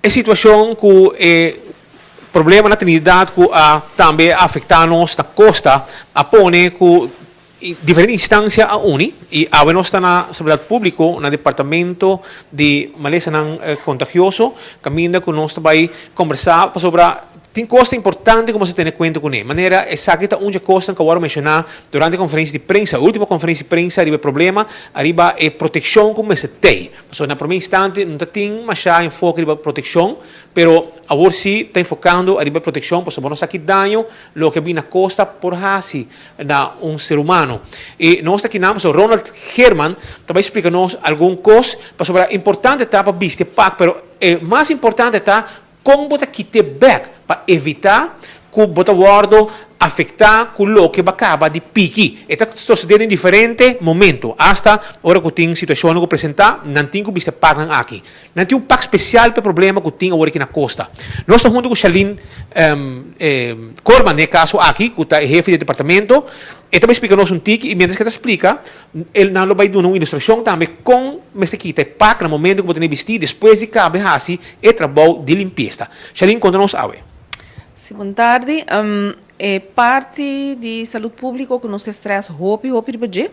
E situacion cu e problema na Trinidad cu a tambe afecta nos na costa a pone cu diferente instancia a uni y awe nos ta na Salubridad Publico na Departamento di Malesanan Contagioso caminda cu nos ta bay combersa pasobra tin cosnan importante cu mester tene cuenta cune. Manera esaki ta un dje cosnan cu a worde menciona durante e conferencia di prensa, ultimo conferencia di prensa riba e problema ariba e proteccion cu mester tey. Pasobra na prome instante no ta tin masha enfoke riba proteccion, pero awor si ta enfocando ariba e proteccion pasobra bo no sa ki daño loke a bin na costa por haci na un ser humano. Y nos ta kinan pasobra Ronald Geerman ta bay splica nos algun cos pasobra importante ta pa bisti e pak pero e mas importante ta Kon bo ta kit'é bèk pa evitá ku bo ta wòrdu afektá ku loke bo a kaba di piki? E ta sosodé den diferente momento, asta ora ku tin situashonnan ku presentá, nan tin ku bista e paknan aki. Nan tin un pak spesial pa e problema ku tin awor aki na kosta. Nos ta huntu ku Shalin Koorman den e kaso aki, ku ta e hefe di e departamento. E ta bai splika nos un tiki i miéntras ku e ta splika, El nan lo bai duna un ilustrashon tambe kon mester kita e pak na momento ku bo tene bistí despues di kabe hasi e trabou di limpiesta. Shalin konta nos awe. Si bon tardi. E parti di salud publico ku nos ke stress hopi hopi riba dje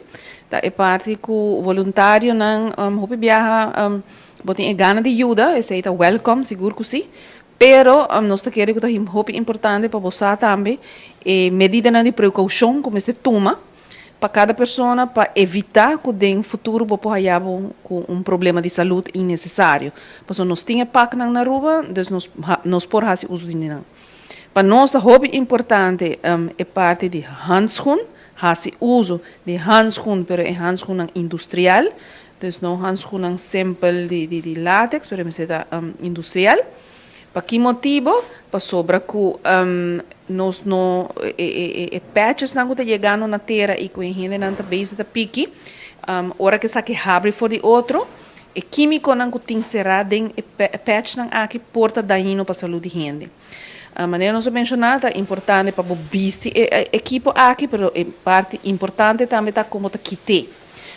ta e parti ku voluntarionan hopi biaha bo tin e gana di yuda esei ta welcome sigur ku si pero nos ta kere ku ta hopi importante pa bo sa tambe e medidanan di prekoushon ku mester tuma pa kada persona pa evitá ku den futuro bo por haya bo ku un problema di salud innesesario. Pasobra nos tin e paknan na Aruba, dus nos nos por hasi uso di nan. Pa nos ta hopi importante e parti di handschoen, hasi uso di handschoen, pero e handschoennan industrial, dus no handschoennan simpel di di latex, pero e mester ta industrial. Pa ki motibo? Pasobra ku nos no e patchesnan ku ta yegando na tera i ku e hendenan ta bezig ta piki, ora ku esaki habri for di otro, e kímikonan ku tin será den e patchnan aki por ta dañino pa salud di hende. Manera nos a menshoná ta importante pa bo bisti e ekipo aki, pero e parti importante tambe ta kon bo ta kit'é.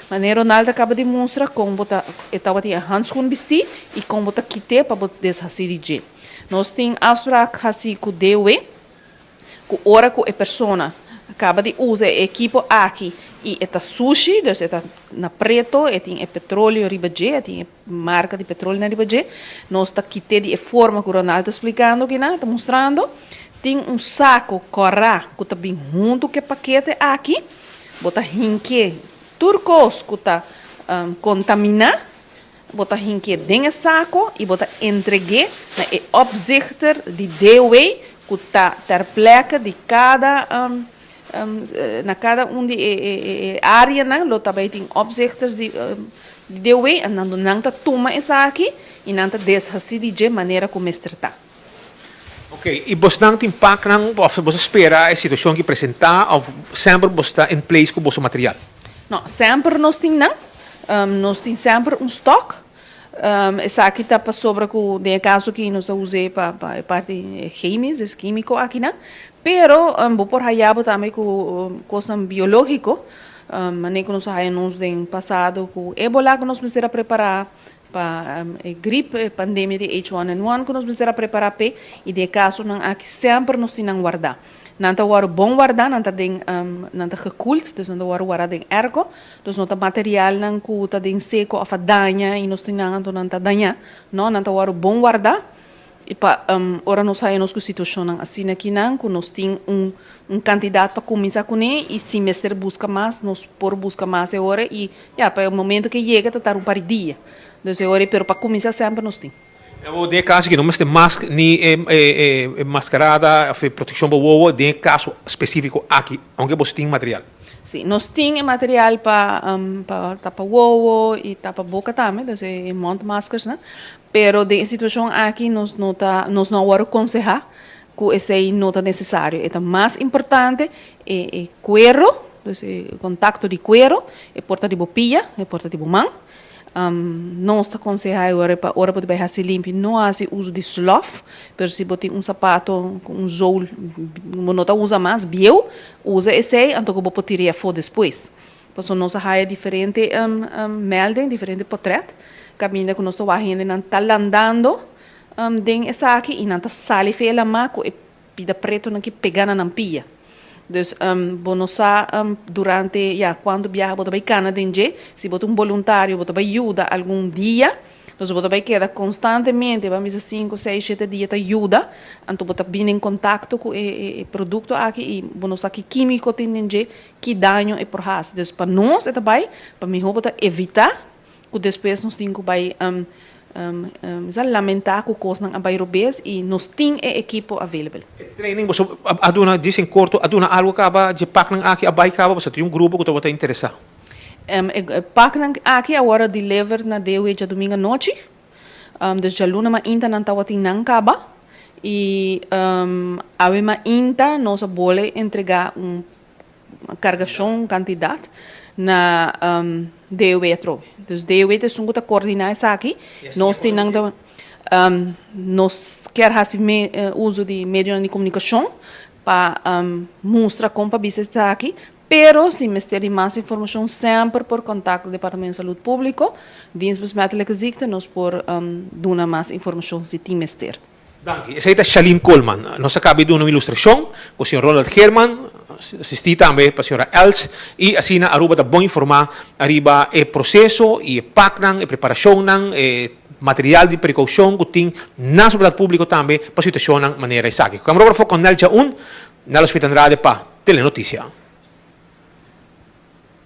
Manera Ronaldo a kaba di mustra kon bo ta e tabatin e handschoen bistí i kon bo ta kit'é pa bo deshasí di dje. Nos tin afsprak hasí ku DOW ku ora ku e persona kaba di usa e ekipo aki i e ta sushi, dus e ta na preto, e tin e petroleo riba dje, e tin e marka di petrolionan riba dje, nos ta kit'é di e forma ku Ronaldo ta splikando akinan, ta mustrando. Tin un sako kòrá ku ta bin huntu ku e pakete aki. Bo ta hink'é tur kos ku ta kontaminá, bo ta hink'é den e sako i bo ta entreg'é na e opzichter di DOW ku ta ter plekke di kada na kada un di e áreanan lo ta bai tin opzichters di DOW en nan ta tuma esaki i nan ta deshasí di dje manera ku mester ta. Ok, y bosnan tin paknan of bos a spera e situacion ki presenta of semper bos ta in place cu boso material? No, semper nos tin nan. Nos tin semper un stock. Esaki ta pasobra cu den e caso aki nos ta us'e pa pa e parti chemisch, dus quimico akinan. Pero bo por haya bo tambe cu cosnan biologico, manera cu nos a haya nos den pasado cu ebola cu nos mester a prepara. Pa e grip, e pandemia di H1N1 ku nos mester a prepará p'e i di e kasonan aki semper nos tin nan wardá. Nan ta wòrdu bon wardá, nan ta den nan ta gekoeld, dus nan ta wòrdu wardá den airco, dus no ta materialnan ku ta den seko òf a daña i nos tin nan anto nan ta dañá. No, nan ta wòrdu bon wardá i pa ora nos haña nos ku situashonnan asina akinan ku nos tin un un kantidat pa kuminsá kuné i si mester buska mas nos por buska mas e ora i Ya, pa e momento ke yega ta tar un par di dia. Dus e ora ei, pero pa kuminsá semper nos tin. Awor den e kaso aki no mester mask ni e maskarada of e protekshon pa wowo den e kaso spesifiko aki, aunke boso tin material. Si, nos tin e material pa pa tapa wowo i tapa boka tambe, dus e mondmaskersnan, pero den e situashon aki nos no ta, nos no a wòrdu konsehá ku esei no ta nesesario. E ta mas importante e e kuero. Dus e kontakto di kuero, e por ta di bo pia, e por ta di bo man. Nos ta konsehá e ora pa ora bo ta bai hasi limpi no hasi uso di slof, pero si bo tin un sapato ku un zool bo no ta usa mas, bieu, usa esei anto ku bo por tir'é afó despues. Pasobra nos a haya diferente melding, diferente potrèt kaminda ku nos ta wak hendenan ta landando. Den esaki y nan ta sali fe lama cu e pida preto nan ki pega na nan pia. Dus bo no sa durante ya cuanto biaha bo ta bay cana den dje, si bo ta un boluntario bo ta bay yuda algun dia, dus bo ta bay keda constantemente ban bisa cinco, seis, shete dia ta yuda, anto bo ta bini en contacto cu e e producto aki y bo no sa ki quimico tin den dje, ki daño e por haci. Dus pa nos e ta bay pa miho bo ta evita cu despues nos tin cu bay sa lamenta cu cosnan a bay robes y nos tin e equipo available. E training boso a duna djis en corto a duna algo caba dje paknan aki a bay caba boso tin un grupo cu tabata interesa? E paknan aki a worde delivered na DOE djadumingo anochi, dus djaluna mainta nan tabatin nan caba y awe mainta nos a bole entrega un cargacion, cantidad, na DOW atrobe. Dus DOW ta esun cu ta coordina esaki. Nos tin nan ta, nos kier haci uso di medionan di comunicacion pa mustra con pa bisa esaki, pero si mester di mas informacion semper por contacta Departamento di Salud Publico, Dienst Besmettelijke Ziekten, nos por duna mas informacion si tin mester. Danki. Esei ta Shalene Koolman. Nos a kaba di duna un ilustrashon ku señor Ronald Geerman, asistí tambe pa señora Els, i asina Aruba ta bon informá ariba e proseso i e paknan, e preparashonnan, e material di prekoushon ku tin na Salubridat Públiko tambe pa situashonnan manera esaki. Kamarógrafo Cornel Jaun, na Hospital Andrade pa Telenotisia.